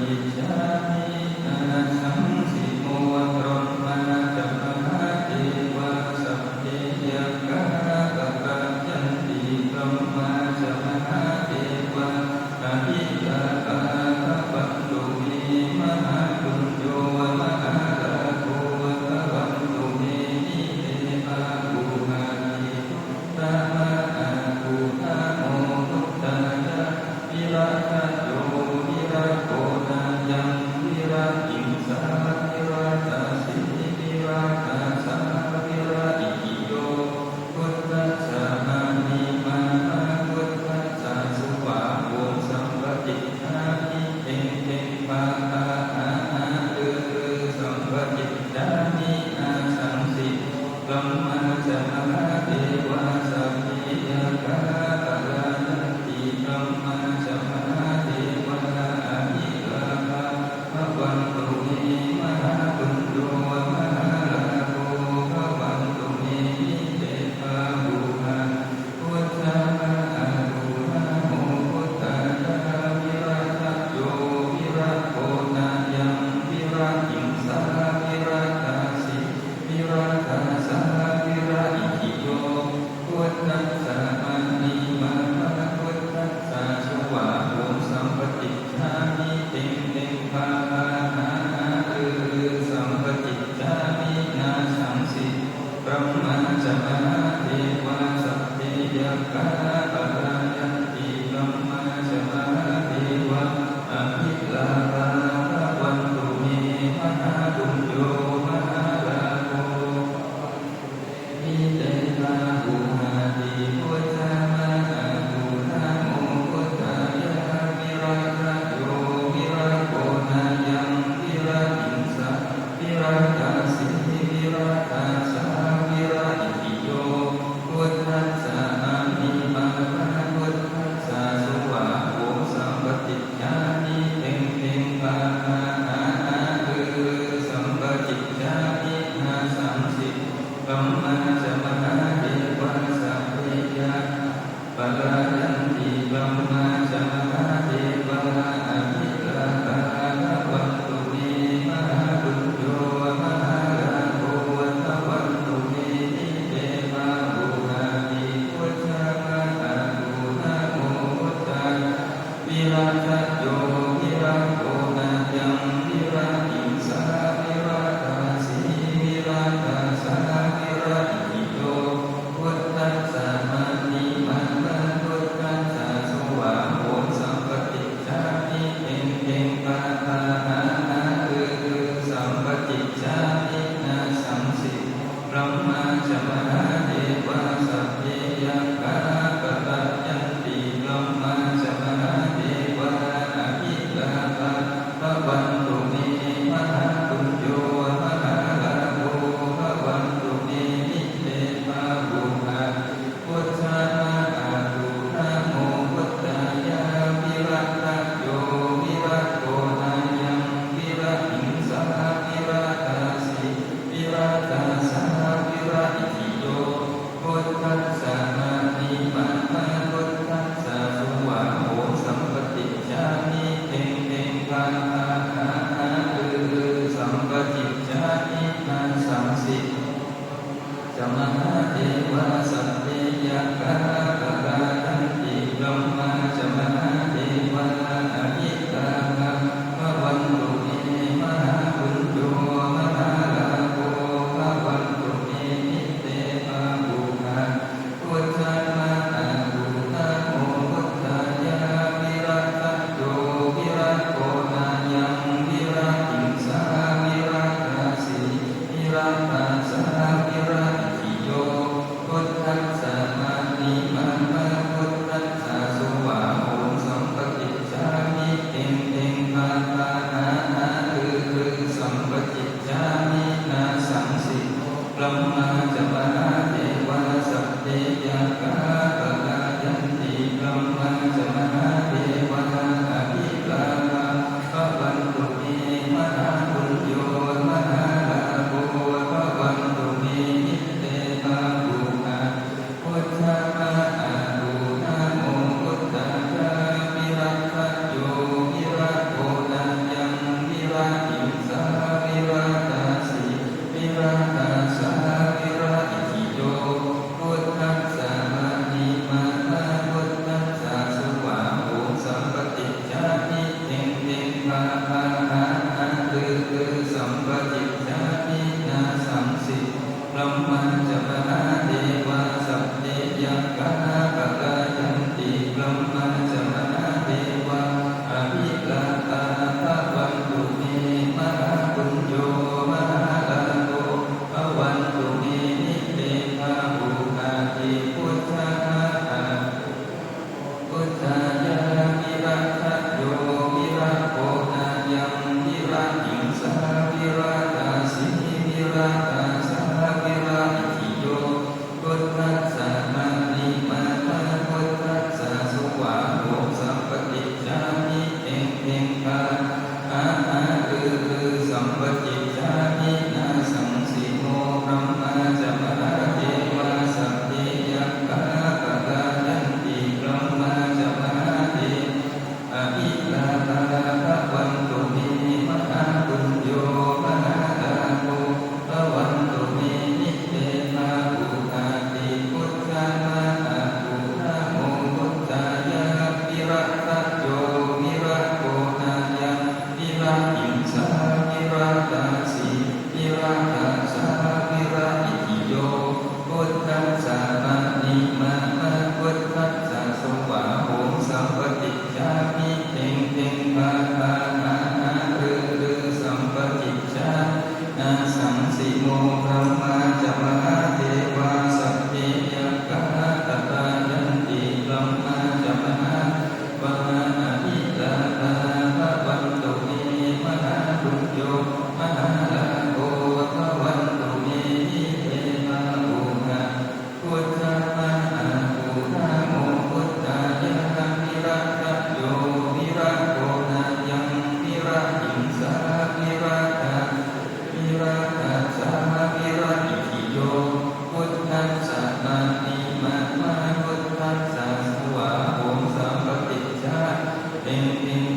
Icchāmi āsaṃsimo brahmā ca mahādevā sabbe yakkhā palayanti brahmā ca mahādevā abhilābhā bhavantu me mahāpuñño mahālābho bhavantu me ite pāpūhati. Buddha ma a bu namo buddhāya. Viradayo viragonāyaṃ virahiṃsā viradasī viradasā viraitthiyo. Buddhassa mahimā ma buddhassa svāhom sampaṭicchāmi. Teṃ teṃ pā pā a a ru ru sampaṭicchāmi. Āsaṃsimo brahmā ca mahādevā sabbe yakkhā palayanti brahmā ca mahādevā abhilābhā bhavantu me mahāpuñño mahālābho bhavantu me ite pāpūhati. Buddha ma a bu namo buddhāya. Viradayo viragonāyaṃ virahiṃsā viradasī viradasā viraitthiyo. Buddhassa mahimā ma buddhassa svāhom sampaṭicchāmi. Teṃ teṃ pā pā a a ru ru sampaṭicchāmi. Āsaṃsimo brahmā ca mahādevā sabbe yakkhā palayanti brahmā ca mahādevā abhilābhā bhavantu me mahāpuñño mahālābho ite pāpūhati. Buddha ma a bu namo buddhāya. Viradayo viragonāyaṃ virahiṃsā viradasī viradasā viraitthiyo. Buddhassa mahimā ma buddhassa svāhom sampaṭicchāmi. Teṃ teṃ pā pā a a ru ru sampaṭicchāmi. Āsaṃsimo brahmā ca mahādevā sabbe yakkhā palayanti brahmā ca mahādevā abhilābhā bhavantu me mahāpuñño mahālābho bhavantu me ite pāpūhati. Buddha ma a bu namo buddhāya. Viradayo viragonāyaṃ virahiṃsā viradasī viradasā viraitthiyo. Buddhassa mahimā ma buddhassa svāhom sampaṭicchāmi. Teṃ teṃ pā pā a a ru ru sampaṭicchāmi. Āsaṃsimo brahmā ca mahādevā sabbe yakkhā palayanti brahmā ca mahādevā abhilābhā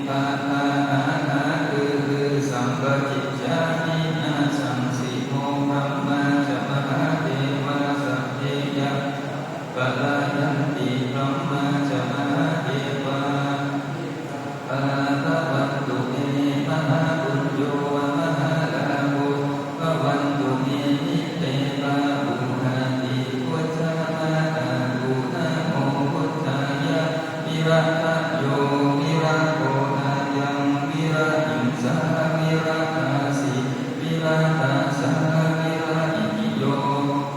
ປະທານາຫາ ອາຫາ ອື ອື ສຳປະຕິດຈາມິ ນະສັງສິໂມ ບຣະມາ ຈະ ມະຫາເທວາ ສັບເພ ຍັກຂາ ປະລາຍັນຕິ ບຣະມາ ຈະ ມະຫາເທວາ ອາພາ ພະວັນຕຸ ເມ ມະຫາປຸນໂຍ ວະ ມະຫາລາໂພ ພະວັນຕຸ ເມ ນິເຕ ພາຫຸ ຫາຕິ ພຸດທະ ມາ ອາ ອຸ ນະໂມ ພຸດທາຍະ ວິຣະທະໂຍ ວິຣະໂກນາຍັງ ວິຣະຫິງສາ ວິຣະທາສີ ວິຣະທາສາ ວິຣະອິທິໂຍ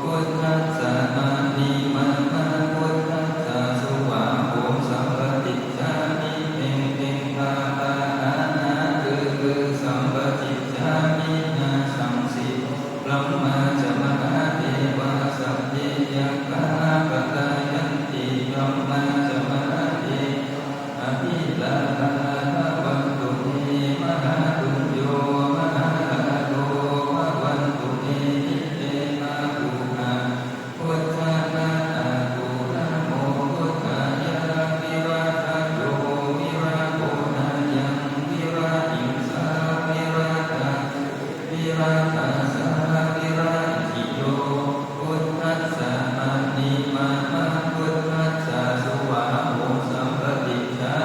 ພຸດທັດສະ ມະນິມາມາ ພຸດທັດສະ ສຸວາໂຫ ສຳປະຕິດຈາມິ ເພັງເພັງ ພາພາ ອາຫາ ອາຫາ ອື ອື ສຳປະຕິດຈາມິ ນະສັງສິໂມ ບຣະມາ ຈະ ມະຫາເທວາ ສັບເພ ຍັກຂາ ປະລາຍັນຕິ ບຣະມາ ຈະ ມະຫາເທວາ ອະພິລາພາ ພະວັນຕຸ ເມ ມະຫາປຸນໂຍ ມະຫາລາໂພ ພະວັນຕຸ ເມ ນິເຕ ພາຫຸ ຫາ ພຸດທະ ມາ ອາ ອຸ ນະໂມ ພຸດທາຍະ ວິຣະທະໂຍ ວິຣະໂກນາຍັງ ວິຣະຫິງສາ ວິຣະທາ ວິຣະທາສາ ວິຣະອິທິໂຍ ພຸດທັດສະ ມະນິມາມາ ພຸດທັດສະ ສຸວາໂຫ ສຳປະຕິດຈາ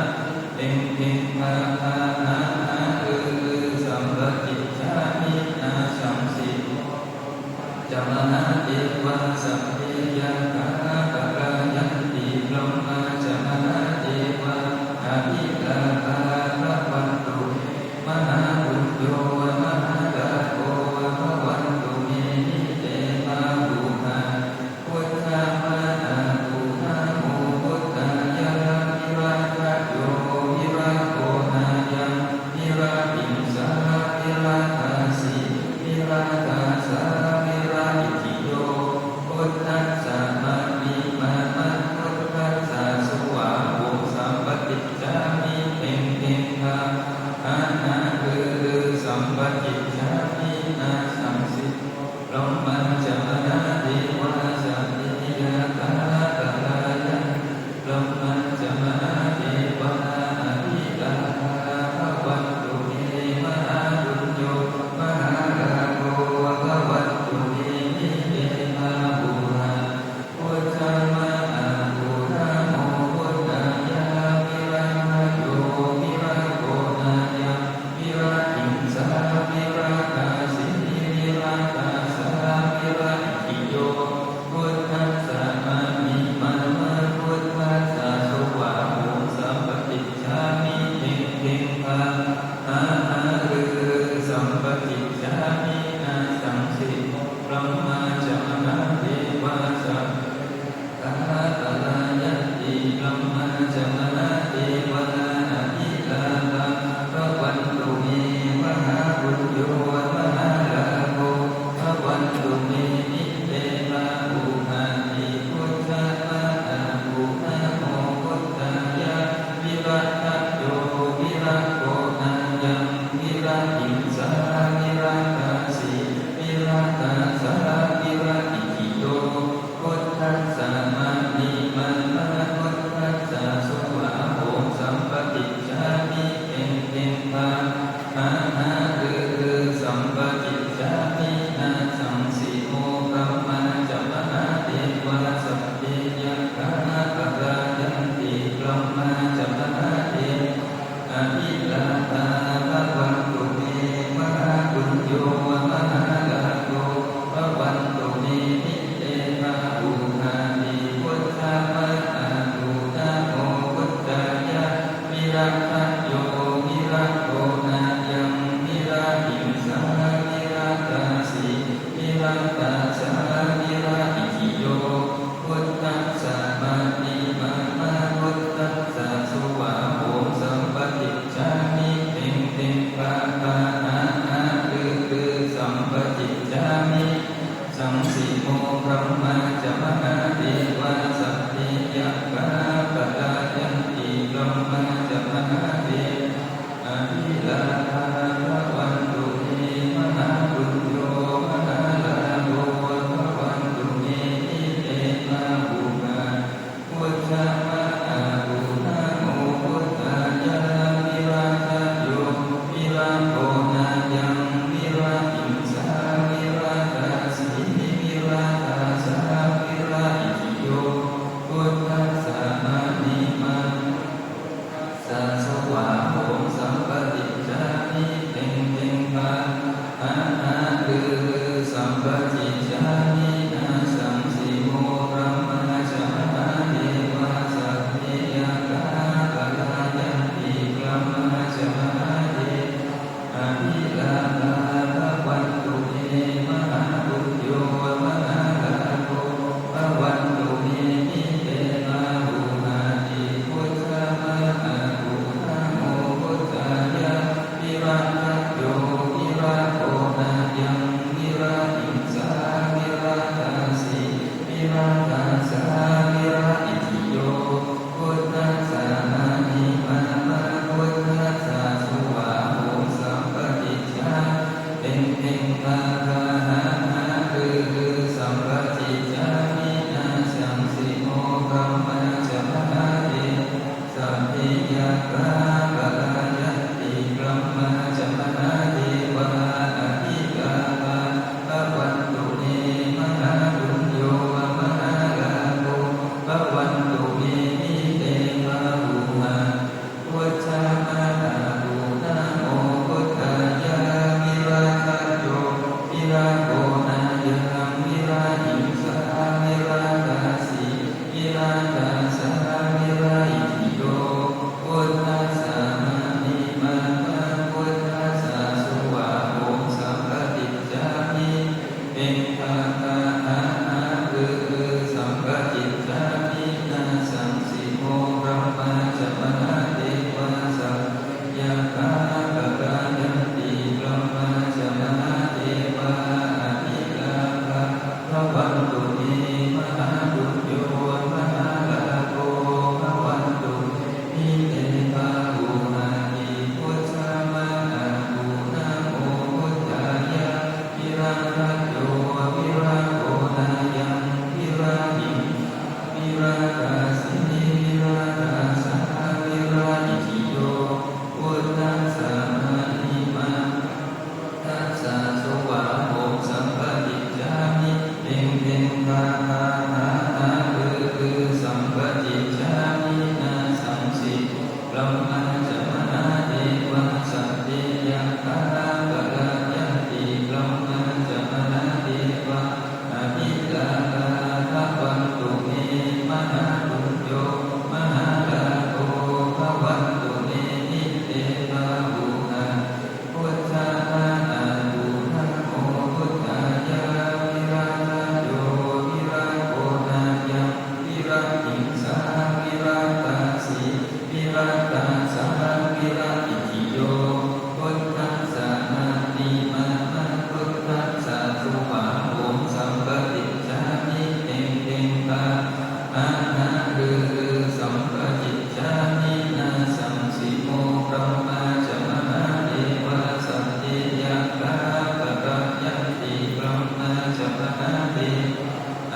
ເພັງເພັງ ພາພາ ອາຫາ ອື ອື ສຳປະຕິດຈາມິ ນະສັງສິໂມ ຈະ ມະຫາເທວາ ສັບເພ ຍັກຂາ ປະລາຍັນຕິ ບຣະມາ ຈະ ມະຫາເທວາ ອະພິລາພາ ພະວັນຕຸ ມະຫາປຸນໂຍ ວະ ມະຫາລາໂພ ວະ ພະວັນຕຸ ເມ ນິເຕ ພາຫຸ ຫາ ພຸດທະ ມາ ອາ ອຸ ນະໂມ ພຸດທາຍະ ວິຣະທະໂຍ ວິຣະໂກນາຍັງ ວິຣະຫິງສາ ວິຣະທາສີ ວິຣະທາສາ ວິຣະອິທິໂຍ ພຸດທະ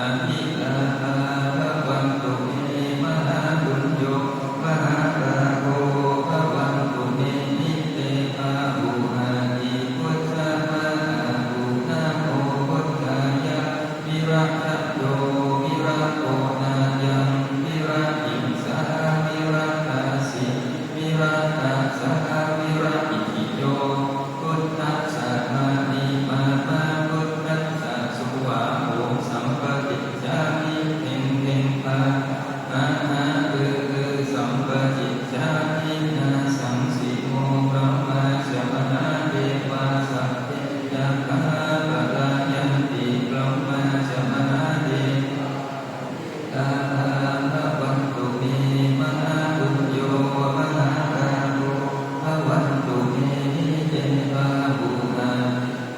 ອະພິລາພາພະວັນຕຸເມ ມະຫາປຸນໂຍ ມະຫາລາໂພ ພະວັນຕຸເມ ນິເຕພາຫູຫາຕິ ພຸດທະມາອາຫູ ນະໂມພຸດທາຍະ ວິລະທະໂຍ ວິລະໂພນາຍັງ ວິລະຫິງສາ ວິລະຕາສີ ວິລະຕາສາ ວິລະອິທິໂຍ ພຸດທັດສະມະນີມາມະ ພຸດທັດສະ ສວາໂຫມ ສຳປະຕິດຈາມິ ເພັງເພັງພາ ອາຫາ ອື ອື ສຳປະຕິດຈາມິ ນາສັງ ສິໂມ ບຣະມາ ຈະ ມະຫາເທວາ ສັບເພ ຍັກຂາ ປະລາຍັນຕິ ບຣະມາ ຈະ ມະຫາເທວາ ອະພິລາພາພະວັນຕຸເມ ມະຫາປຸນໂຍ ມະຫາລາໂພ ພະວັນຕຸເມ ນິເຕພາຫູຫາ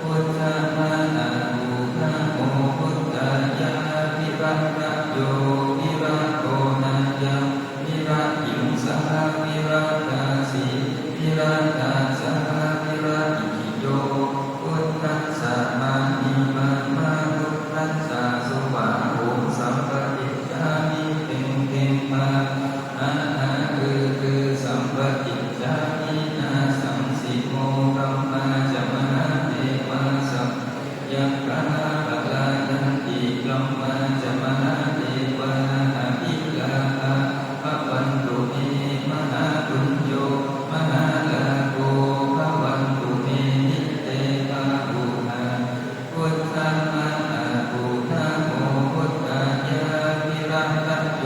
ພຸດທະມາອາຫູ ນະໂມພຸດທາຍະ ວິລະທະໂຍ ວິລະໂພນາຍັງ ວິລະຫິງສາ ວິລະຕາສີ ວິລະຕາສາ ວິລະອິທິໂຍ ພຸດທັດສະມະນີມາມະ ພຸດທັດສະ ສວາໂຫມ ສຳປະຕິດຈາມິ ເພັງເພັງພາ ອາຫາ ອື ອື ສຳປະຕິດຈາມິ ນາສັງ ສິໂມ ບຣະມາ ຈະ ມະຫາເທວາ ສັບເພ ຍັກຂາ ປະລາຍັນຕິ ບຣະມາ ຈະ ມະຫາເທວາ ອະພິລາພາພະວັນຕຸເມ ມະຫາປຸນໂຍ ມະຫາລາໂພ ພະວັນຕຸເມ ນິເຕພາຫູຫາ ພຸດທະມາອາຫູ ນະໂມພຸດທາຍະ ວິລະທະໂຍ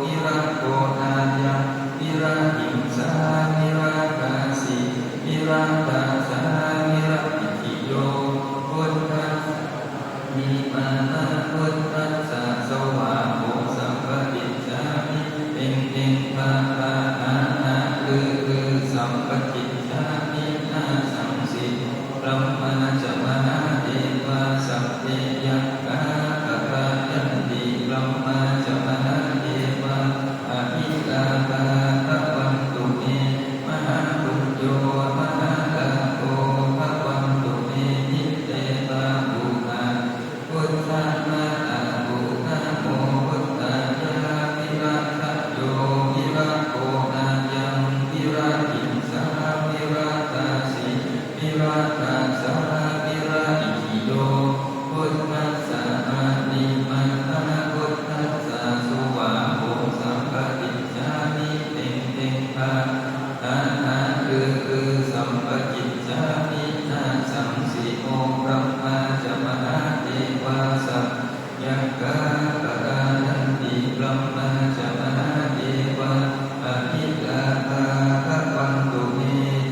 ວິລະໂພນາຍັງ ວິລະຫິງສາ ວິລະຕາສີ ວິລະຕາສາ ວິລະອິທິໂຍ ພຸດທັດສະ ມະນີມາມະ ພຸດທັດສະ ສວາໂຫມ ສຳປະຕິດຈາມິ ເພັງເພັງພາພາ ອາຫາ ອື ອື ສຳປະຕິດຈາມິ ນາສັງ ສິໂມ ບຣະມາ ຈະ ມະຫາເທວາ ສັບເພ ຍັກຂາ ປະລາຍັນຕິ ບຣະມາ ຈະ ມະຫາເທວາ ອະພິລາພາພະວັນຕຸເມ ມະຫາປຸນໂຍ ມະຫາລາໂພ ພະວັນຕຸເມ ນິເຕພາຫູຫາ ພຸດທະມາອາຫູ ນະໂມພຸດທາຍະ ວິລະທະໂຍ ວິລະໂພນາຍັງ ວິລະຫິງສາ ວິລະຕາສີ ວິລະຕາສາ ວິລະອິທິໂຍ ພຸດທັດສະມະນີມາມະ ພຸດທັດສະ ສວາໂຫມ ສຳປະຕິດຈາມິ ເພັງເພັງພາ ອາຫາ ອື ອື ສຳປະຕິດຈາມິ ນາສັງ ສິໂມ ບຣະມາ ຈະ ມະຫາເທວາ ສັບ ຍັກຂາ ປະລາຍັນຕິ ບຣະມາ ຈະ ມະຫາເທວາ ອະພິລາພາພະວັນຕຸເມ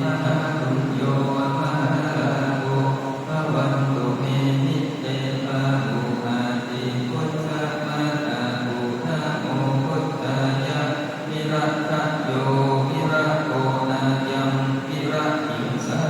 ມະຫາປຸນໂຍ ມະຫາລາໂພ ພະວັນຕຸເມ ນິເຕພາຫູຫາຕິ ພຸດທະມາອາຫູ ນະໂມພຸດທາຍະ ວິລະທະໂຍ ວິລະໂພນາຍັງ ວິລະຫິງສາ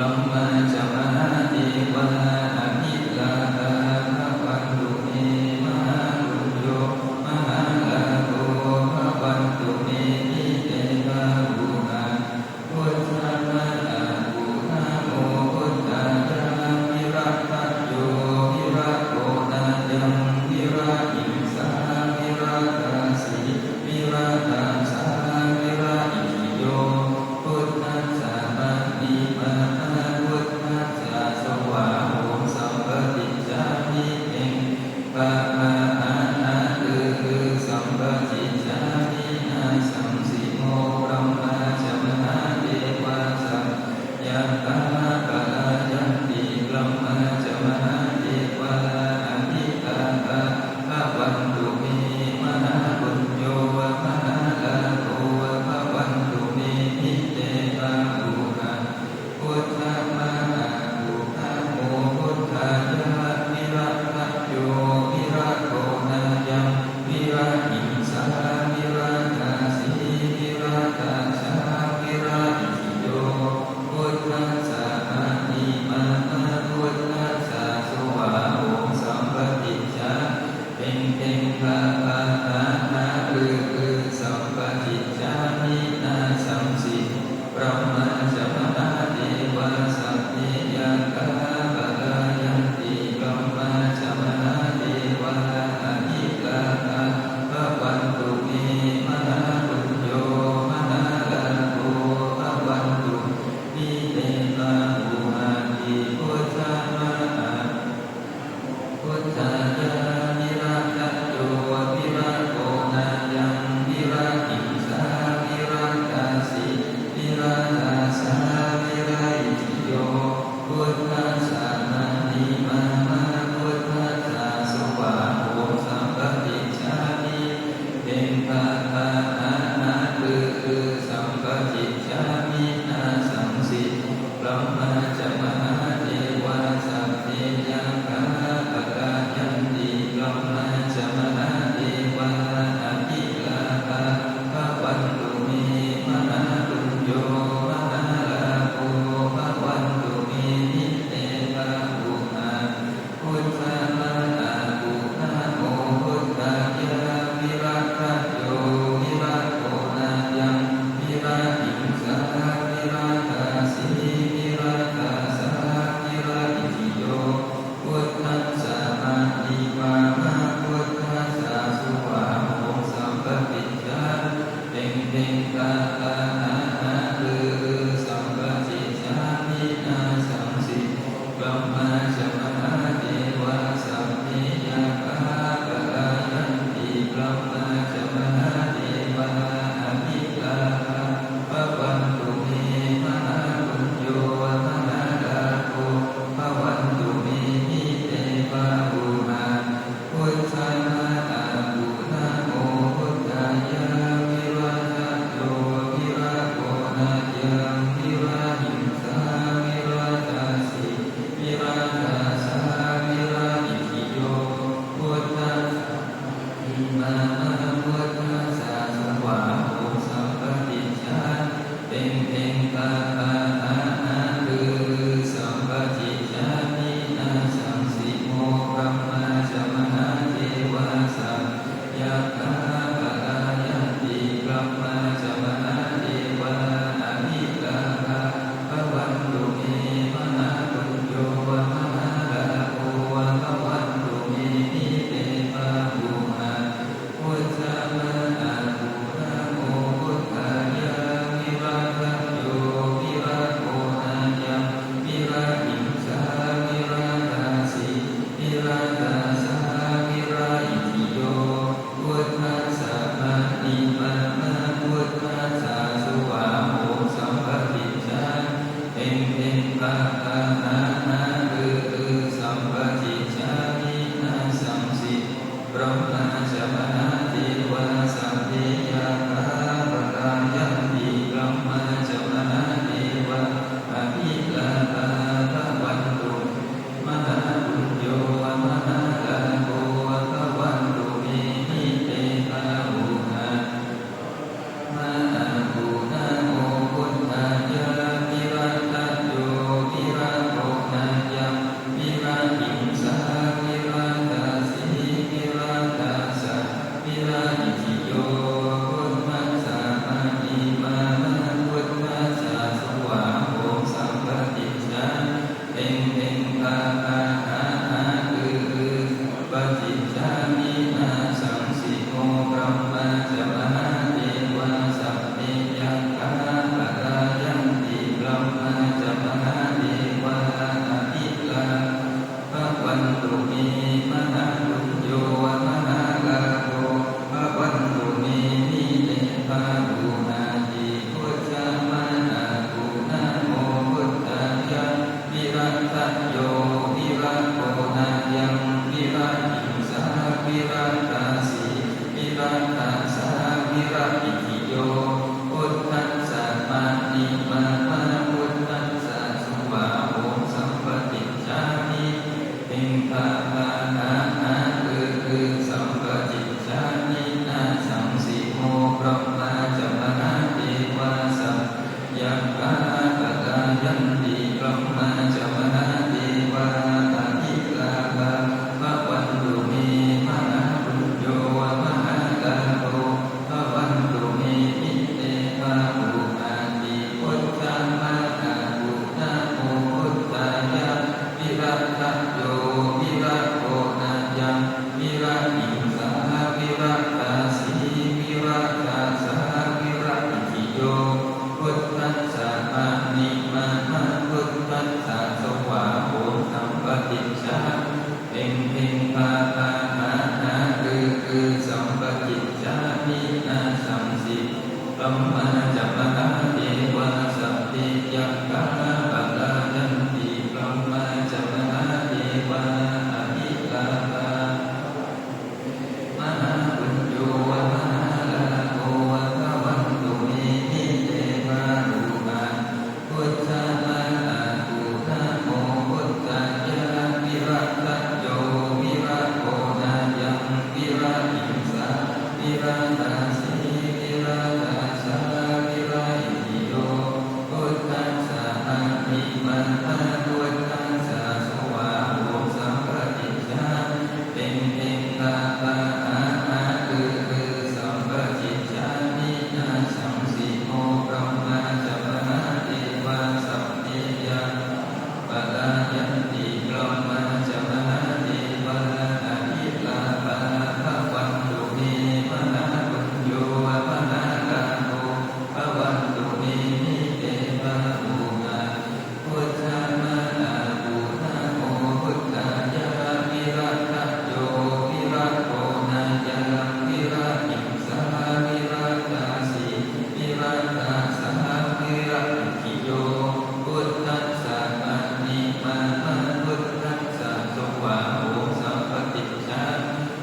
Brahmā ca mahādevā akhilā tā bhavantu me mahāpuñño mahālābho bhavantu me. Ite bāhuhā buddha ma a buddha mo buddhāya viraggayo viragonāyaṃ virahiṃsā viradāsī viradāsā viraitthiyo buddhassa ma hi ma ma buddhassa svāhom sampaṭicchāmi teṅ pa pa a a ư ư sampaṭicchāmi na saṃsimo. Brahmā ca mahādevā sa yakkhā palāyanti brahmā ca mahādevā akhilā tā bhavantu me mahāpuñño mahālābho bhavantu me. Ite bāhuhā buddha ma a buddha mo buddhāya viraggayo viragonāyaṃ virahiṃsā viradāsī viradāsā viraitthiyo buddhassa ma hi ma ma buddhassa svāhom sampaṭicchāmi teṅ teṅ pa pa a a ư ư sampaṭicchāmi na saṃsimo. Brahmā ca mahādevā sabbe yakkhā palāyanti brahmā ca mahādevā akhilā tā bhavantu me mahāpuñño mahālābho bhavantu me. Ite bāhuhā buddha ma a buddhāya viraggayo viragonāyaṃ virahiṃsā viradāsī viradāsā viraitthiyo buddhassa ma hi ma ma buddhassa svāhom sampaṭicchāmi teṅ pa pa a a ư ư sampaṭicchāmi na saṃsimo. Brahmā ca mahādevā sabbe yakkhā palāyanti brahmā ca mahādevā akhilā tā bhavantu me mahāpuñño mahālābho bhavantu me. ະໂຍ ວິລະໂກນາຍັງ ວິລະຫິງສາ ວິລະຕາສີ ວິລະຕາສາ ວິລະອິທິໂຍ ພຸດທັດສະ ມະນິ ມາມາ ພຸດທັດສະ ສວາໂຫມ ສຳປະຕິດຈາມິ ເພັງ ພາ ພາ ຫາ ຫາ ຄື ຄື ສຳປະຕິດຈາມິ ນະສັງສິໂມ ບຣະມາ ຈະ ມະຫາເທວາ ສັບ ຍັກຂາ ປະລາຍັນຕິ ບຣະມາ ຈະ ມະຫາເທວາ ອະພິລາພາ ພະວັນຕຸເມ ມະຫາປຸນໂຍ ມະຫາລາໂພ ພະວັນຕຸເມ ພິເຕພາ ອຸຫາຕິ ພຸດທະມາ ອາ ພຸດທະໂມ ພຸດທາຍະ ວິລະທະໂຍ ວິລະໂກນາຍັງ ວິລະຫິງສາ ວິລະຕາສີ ວິລະຕາສາ ວິລະອິທິໂຍ ພຸດທັດສະ ມະນິ ມາມາ ພຸດທັດສະ ສວາໂຫມ ສຳປະຕິດຈາ ເພັງ ເພັງ ພາ ພາ ຫາ ຫາ ຄື ຄື ສຳປະຕິດຈາມິ ນະສັງສິ ບຣະມາ ຈະ ມະຫາເທວາ ສັບເພ ຍັກຂາ ປະລາຍັນຕິ ບຣະມາ ຈະ ມະຫາເທວາ ອະພິລາພາ ມະຫາປຸນໂຍ ມະຫາລາໂພ ພະວັນຕຸເມ ພິເຕພາ ອຸຫາ ພຸດທະມາ ອາ ພຸດທະໂມ ພຸດທາຍະ ວິລະທະໂຍ ວິລະໂກນາຍັງ ວິລະຫິງສາ ວິລະຕາສີ ວິລະຕາສາ ວິລະອິທິໂຍ ພຸດທັດສະ ມະນິ ມາມາ ພຸດທັດສະ ສວາໂຫມ ສຳປະຕິດຈາ ເພັງ ເພັງ ພາ ພາ ຫາ ຫາ ຄື ຄື ສຳປະຕິດຈາມິ ນະສັງສິໂມ ບຣະມາ ຈະ ມະຫາເທວາ ສັບເພ ຍັກຂາ ປະລາຍັນຕິ ບຣະມາ ຈະ ມະຫາເທວາ ອະພິລາພາ ພະວັນຕຸເມ ມະຫາປຸນໂຍ ມະຫາລາໂພ ພະວັນຕຸເມ ພິເຕພາ ອຸຫາ ພຸດທະມາ ອາ ພຸດທະໂມ ພຸດທາຍະ ວິລະທະໂຍ ວິລະໂກນາຍັງ ວິລະຫິງສາ ວິລະຕາສີ ວິລະຕາສາ ວິລະອິທິໂຍ ພຸດທັດສະ ມະນິມາມາ ພຸດທັດສະ ສວາໂຫມ ສຳປະຕິດຈາ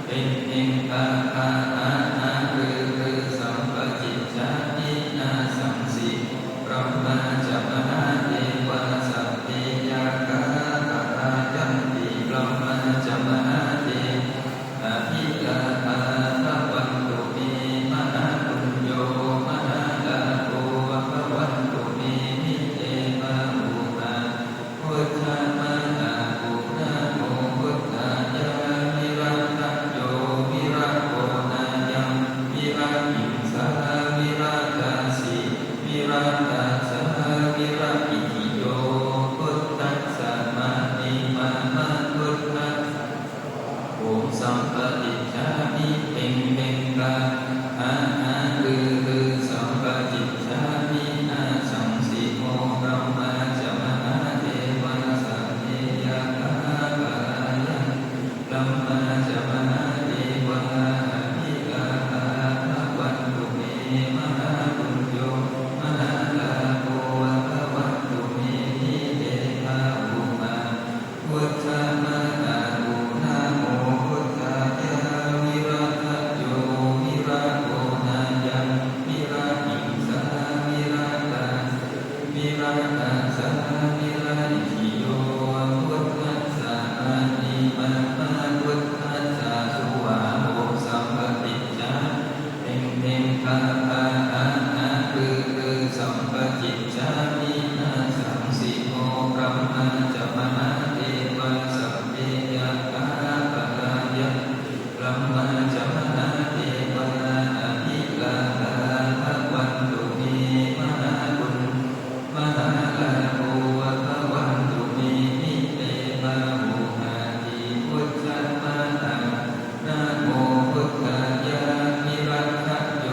ເພັງ ເພັງ ພາ ພາ ຫາ ຫາ ຄື ຄື ສຳປະຕິດຈາມິ ນະສັງສິໂມ ບຣະມາ ຈະ ມະຫາເທວາ ສັບເພ ຍັກຂາ ປະລາຍັນຕິ ບຣະມາ ຈະ ມະຫາເທວາ ອະພິລາພາ ພະວັນຕຸເມ ມະຫາປຸນໂຍ ມະຫາລາໂພ ພະວັນຕຸເມ ພິເຕພາ ອຸຫາ ພຸດທະມາ ອາ ພຸດທະໂມ ພຸດທາຍະ ວິລະທະໂຍ ວິລະໂກນາຍັງ ວິລະຫິງສາ ວິລະຕາສີ ວິລະຕາສາ ວິລະອິທິໂຍ ພຸດທັດສະ ມະນິມາມາ ພຸດທັດສະ ໂອມ ສຳປະຕິດຈາມິ ເພັງ ເພັງ ພາ ຫາ ຫາ ຄື ຄື ສຳປະຕິດຈາມິ ນະສັງສິໂມ ບຣະມາ ຈະ ມະຫາເທວາ ສັບເພ ຍັກຂາ ປະລາຍັນຕິ ບຣະມາ ຈະ ມະຫາເທວາ ອະພິລາພາ ພະວັນຕຸເມ ມະຫາປຸນໂຍ ມະຫາລາໂພ ພະວັນຕຸເມ ພິເຕພາ ອຸຫາ ພຸດທະມາ ອາ ພຸດທະໂມ ພຸດທາຍະ ວິລະທະໂຍ ວິລະໂກນາຍັງ ວິລະຫິງສາ ວິລະຕາ ວິລະຕາສາ ວິລະອິທິໂຍ ພຸດທັດສະ ມະະນິມາມາ ພຸດທັດສະ ສວາໂຫມ ສຳປະຕິດຈາ ເພັງ ເພັງ ພາ ພາ ຫາ ຫາ ຄື ຄື ສຳປະຕິດຈາມິ ນະສັງສິໂມ ບຣະມາ ຈະ ມະຫາເທວາ ສັບເພ ຍັກຂາ ປະລາຍັນຕິ ບຣະມາ ຈະ ມະຫາເທວາ ອະພິລາພາ ພະວັນຕຸເມ ມະຫາປຸນ ມະຫາລາໂພ ພະວັນຕຸເມ ພິເຕພາ ອຸຫາຕິ ພຸດທະມາ ອາ ນະໂມ ພຸດທາຍະ ວິລະທະໂຍ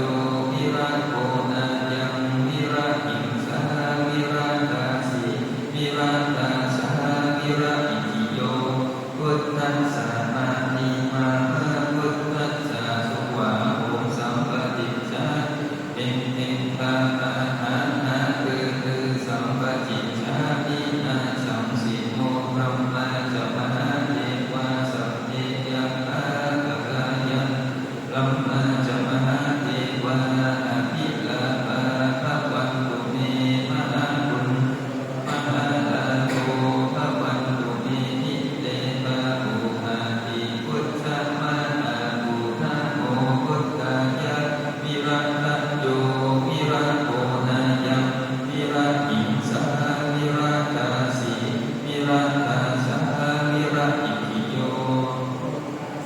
ວິລະໂກນາຍັງ ວິລະຫິງສາ ວິລະຕາສີ ວິລະຕາສາ ວິລະອິທິໂຍ ພຸດທັດສະ ມະະນິມາມາ ພຸດທັດສະ ສວາໂຫມ ສຳປະຕິດຈາ ເພັງ ເພັງ ພາ ພາ ຫາ ຫາ ຄື ຄື ສຳປະຕິດຈາມິ ນະສັງສິໂມ ສະ ວິຣະອິທິໂຍ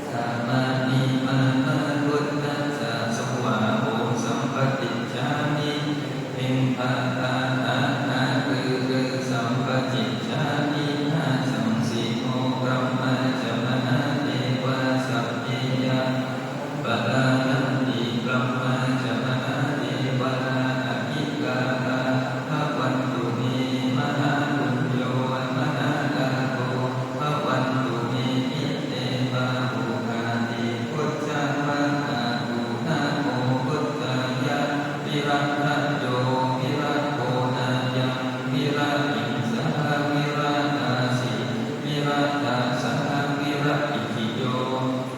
ສະມາມິມະຫາພຸດທັດສະ ສວາໂຫ ສຳປະຕິດຈາມິ ເພັງພະພາຫະຫະ ຄືຄື ສຳປະຕິດຈາມິ ນະສັງສິໂມ ບຣະມະຈະມະຫາເທວາ ສັບເພຍາ ປະລາຍັນຕິ ບຣະມະຈະມະຫາເທວາ ອະພິກາທາ ພະວັນຕຸເມ ມະຫາປຸນໂຍ ມະຫາລາໂພ ພະວັນຕຸເມ ອິເຕ ບາຫຸຄາຕິ ພຸດທາມະຫາພູ ນະໂມ ພຸດທາຍະ ວິຣະທະໂຍ ວິຣະໂກນາຍັງ ວິຣະຫິງສາ ວິຣະທາສີ ວິຣະທາສາ ວິຣະອິທິໂຍ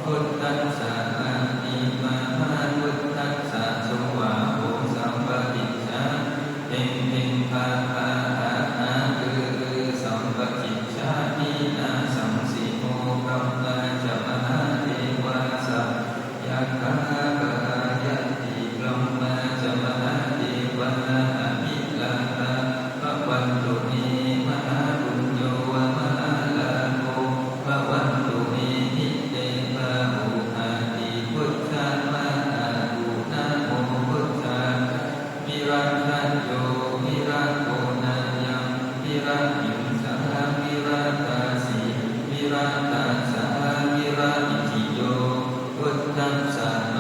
ພຸດທັດສະ ມາມິມະຫາພຸດທັດສະ ສວາໂຫ ສຳປະຕິດຈາມິ ເພັງເພັງພາພາຫະຫະ ຄືຄື ສຳປະຕິດຈາມິ ນະສັງສິໂມ ບຣະມະຈະມະຫາເທວາ ສັບພະຍາຄາ ປະລາຍັນຕິ ບຣະມະຈະມະຫາເທວາ ອະພິລາພາ ພະວັນຕຸເມ ມະຫາປຸນໂຍ ມະຫາລາໂພ ພະວັນຕຸເມ ອິເຕ ບາຫຸຄາຕິ ພຸດທາມະຫາພູ ນະໂມ ພຸດທາຍະ ວິຣະທະໂຍ ວິຣະໂກນາຍັງ ວິຣະຫິງສາ ວິຣະທາສີ ວິຣະທາສາ ວິຣະອິທິໂຍ ພຸດທັດສະ ມ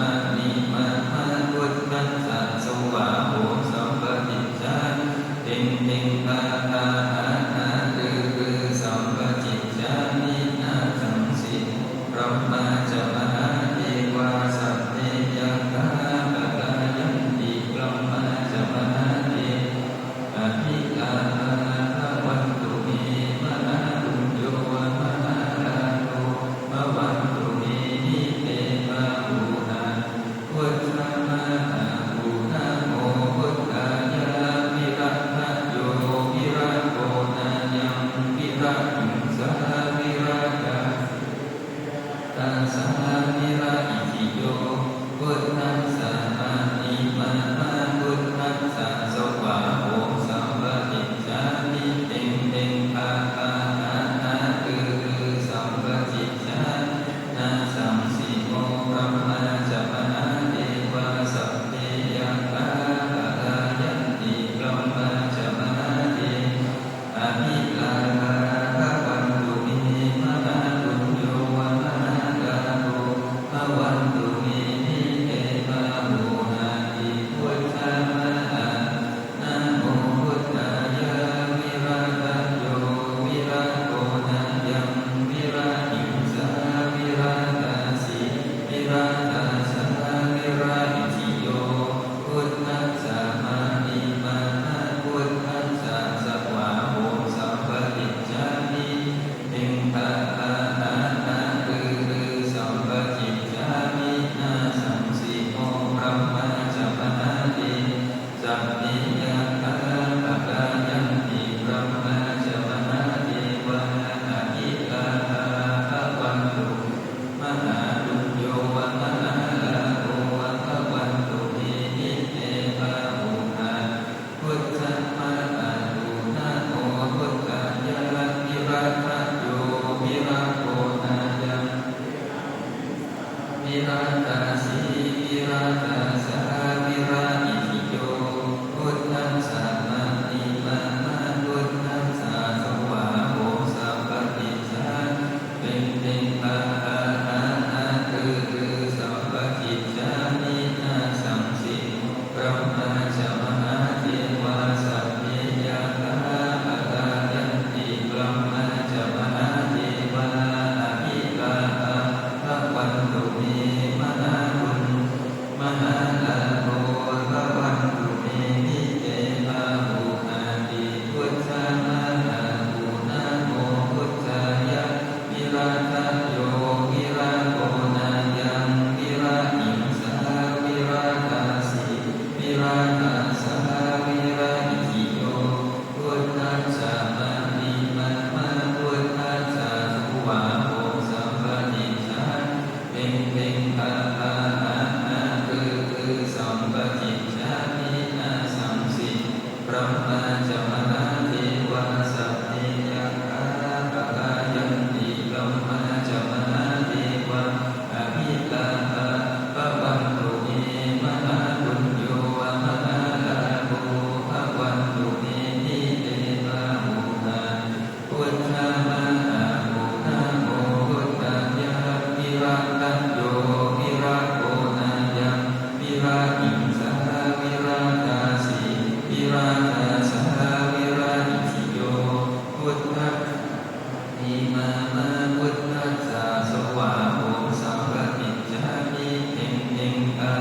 ມາ ມາ ພຸດທັດສະ ສະຫວາໂຫ ສຳປະຕິດຈາມິ ເພັງ ເພັງ ອາ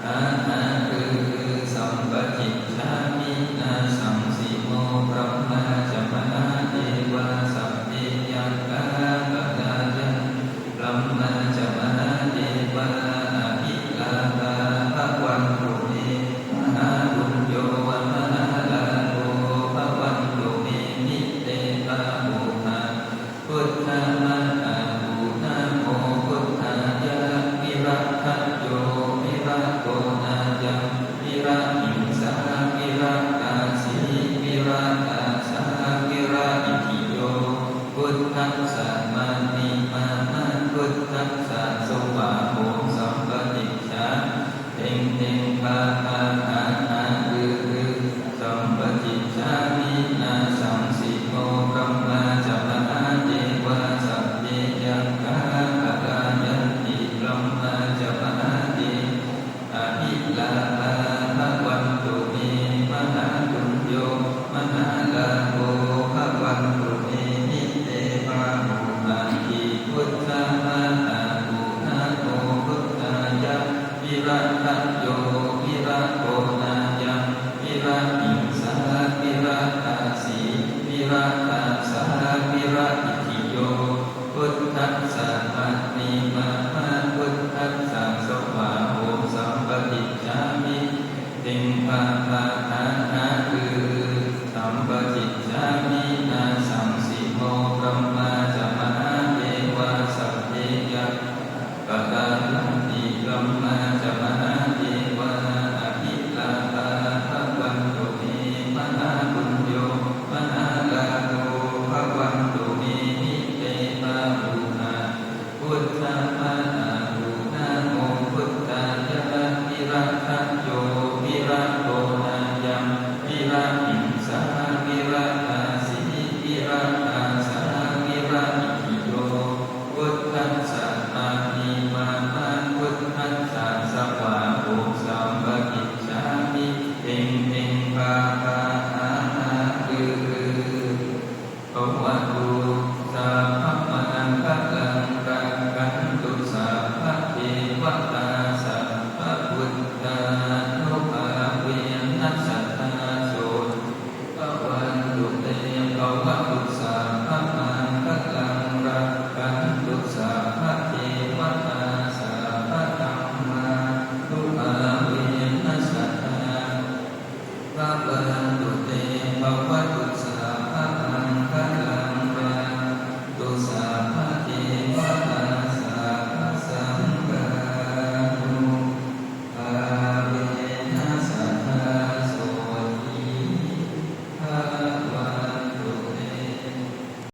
ອາ ຫາ ຄື ຄື ສຳປະຕິດຈາມິ ນາ ສັງ ສິໂມ ບຣຳມາ ຈະ ມະຫາເທວາ ສັບເພ ຍັກຂາ ປະລາຍັນ ບຣຳມາ ຈະ ມະຫາເທວາ ອະພິລາພາ ພະວັນຕຸ ເມ ມະຫາປຸນໂຍ ວະ ມະຫາລາໂພ ພະວັນຕຸ ເມ ນິເຕ ພາ ໂຫ ຫາ ພຸດທະ ມະ ອາ ອຸ ນະໂມ ພຸດທາຍະ ວິຣະທະໂຍ ວິຣະໂກ ນາຍັງ ວິຣະຫິງສາ ວິຣະຕາສີ ວິຣະຕາສາ ວິຣະອິດທິໂຍ ພຸດທັດສະ ມະ ນິ ມະ